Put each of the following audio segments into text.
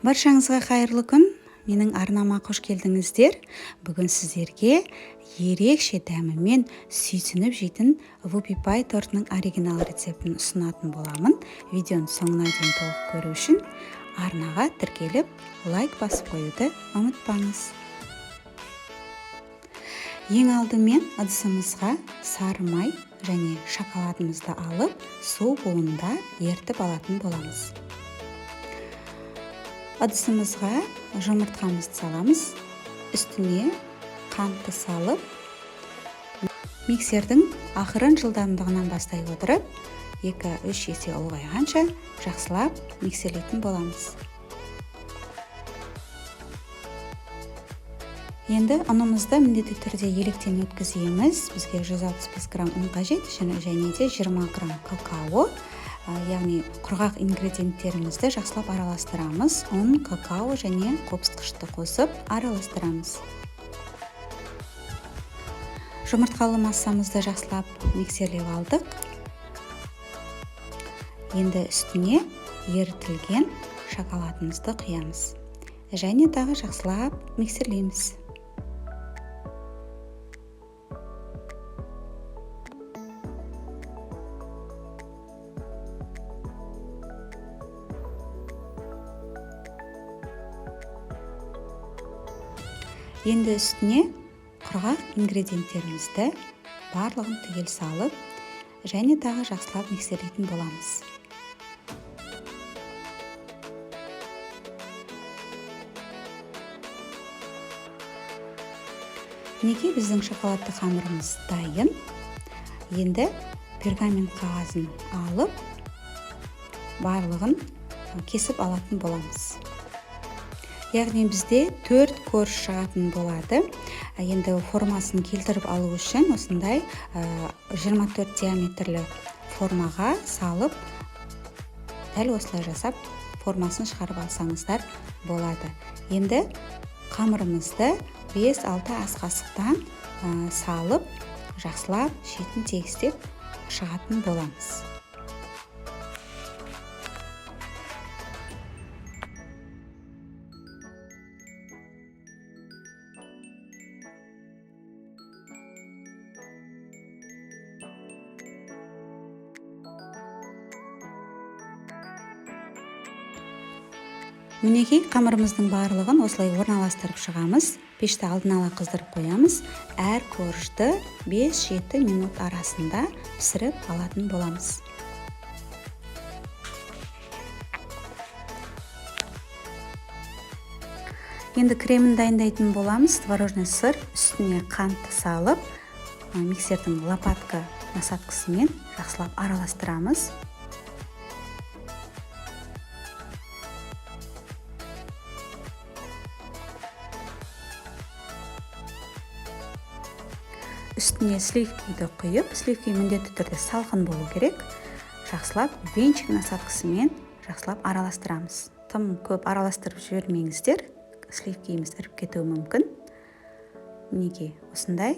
Баршаңызға қайырлы күн. Менің арнама қош келдіңіздер. Бүгін сіздерге ерекше дәмімен сүйсініп жейтін вупи пай тортының оригинал рецептін ұсынатын боламын. Видеоның соңына дейін толық көру үшін арнаға тіркеліп, лайк басып қоюды ұмытпаңыз. Ең алдымен ыдысымызға сары май және шоколадымызды алып, су буында ерітіп алатын боламыз. Ыдысымызға жұмыртқамызды саламыз, үстіне қантты салып, миксердің ақырын жылдамдығынан бастай отырып, 2-3 есе ұлғайғанша жақсылап миксерлейтін боламыз. Енді ұнымызды міндетті түрде електен өткіземіз. Бізге 165 грамм ұн қажет, және де 20 грамм какао. Яғни құрғақ ингредиенттерімізді жақсылап араластырамыз. Ұн, какао және қопсытқышты қосып араластырамыз. Жұмыртқалы массамызды жақсылап миксерлеп алдық. Енді үстіне ерітілген шоколадымызды құямыз. Және тағы жақсылап миксерлейміз. Енді үстіне құрғақ ингредиенттерімізді барлығын түгел салып, және тағы жақсылап миксерлейтін боламыз. Мінекей біздің шоколадты қамырымыз дайын. Енді пергамент қағазын алып, барлығын кесіп алатын боламыз. Яғни бізде 4 корж шығатын болады. Енді формасын келтіріп алу үшін осындай 24 диаметрлі формаға салып, дәл осылай жасап формасын шығарып алсаңыздар болады. Енді қамырымызды 5-6 ас қасықтан салып, жақсылап шетін тегістеп шығатын боламыз. Мінекей қамырымыздың барлығын осылай орналастырып шығамыз. Пешті алдын ала қыздырып қоямыз. Әр коржды 5-7 минут арасында пісіріп алатын боламыз. Енді кремін дайындайтын боламыз. Творожный сыр үстіне қантты салып, миксердің лопатка насадкасымен жақсылап араластырамыз. Үстіне сливкиді құйып, сливки міндетті түрде салқын болу керек. Жақсылап венчик насадкасымен жақсылап араластырамыз. Тым көп араластырып жібермеңіздер, сливкиіміз іріп кетуі мүмкін. Мінекей осындай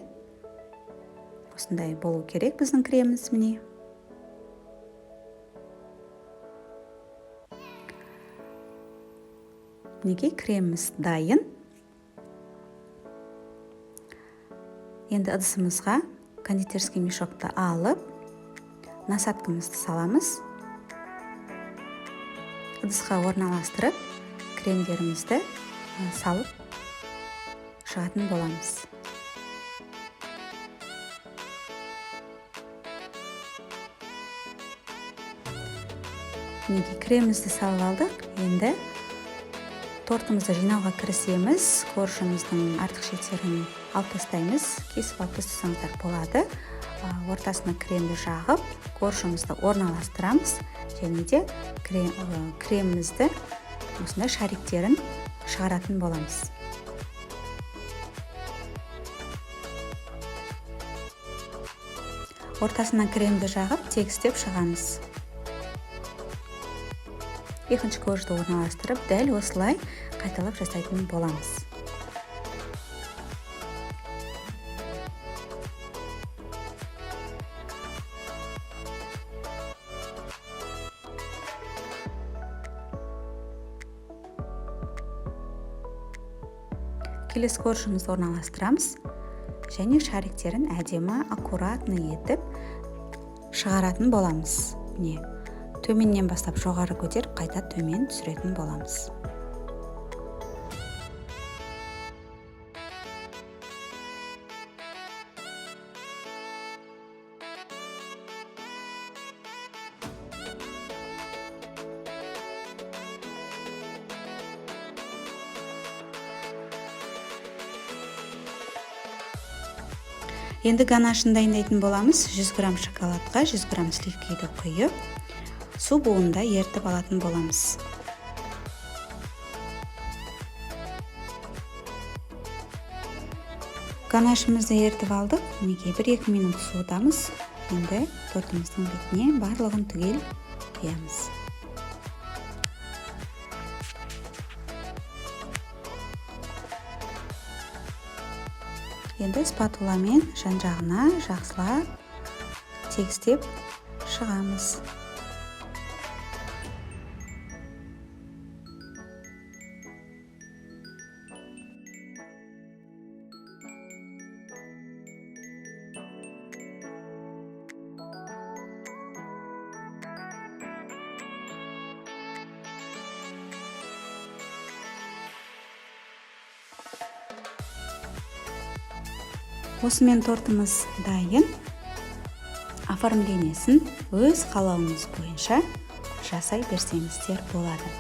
болу керек біздің креміміз міне. Мінекей креміміз дайын. Енді ыдысымызға кондитерский мешокты алып, насадкамызды саламыз. Ыдысқа орналастырып, кремдерімізді салып шығатын боламыз. Мінекей кремімізді салып алдық. Енді тортымызды жинауға кірісеміз. Коржымыздың артық шеттерін алып тастаймыз. Кесіп алып тастасаңыздар болады. Ортасына кремді жағып, коржымызды орналастырамыз. Және де кремімізді осындай шариктерін шығаратын боламыз. Ортасына кремді жағып, тегістеп шығамыз. Екінші коржды орналастырып, дәл осылай қайталап жасайтын боламыз. Келесі коржымызды орналастырамыз және шариктерін әдемі, аккуратно етіп шығаратын боламыз. Міне, төменнен бастап жоғары көтеріп, қайта төмен түсіретін боламыз. Енді ганашын дайындайтын боламыз. 100 грамм шоколадқа 100 грамм сливкиді құйып, су буында ерітіп алатын боламыз. Ганашымызды ерітіп алдық. Мінекей, 1-2 минут суытамыз. Енді тортымыздың бетіне барлығын түгел құямыз. Енді спатуламен жан-жағына жақсылап тегістеп шығамыз. Осымен тортымыз дайын. Оформлениесін өз қалауыңыз бойынша жасай берсеңіздер болады.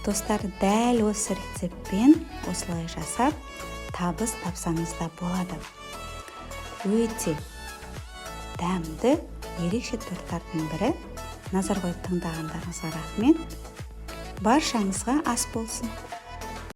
Достар, дәл осы рецептпен осылай жасап, табыс тапсаңыз да болады. Өте дәмді, ерекше торттардың бірі. Назар қойып тыңдағандарыңызға рахмет. Баршаңызға ас болсын.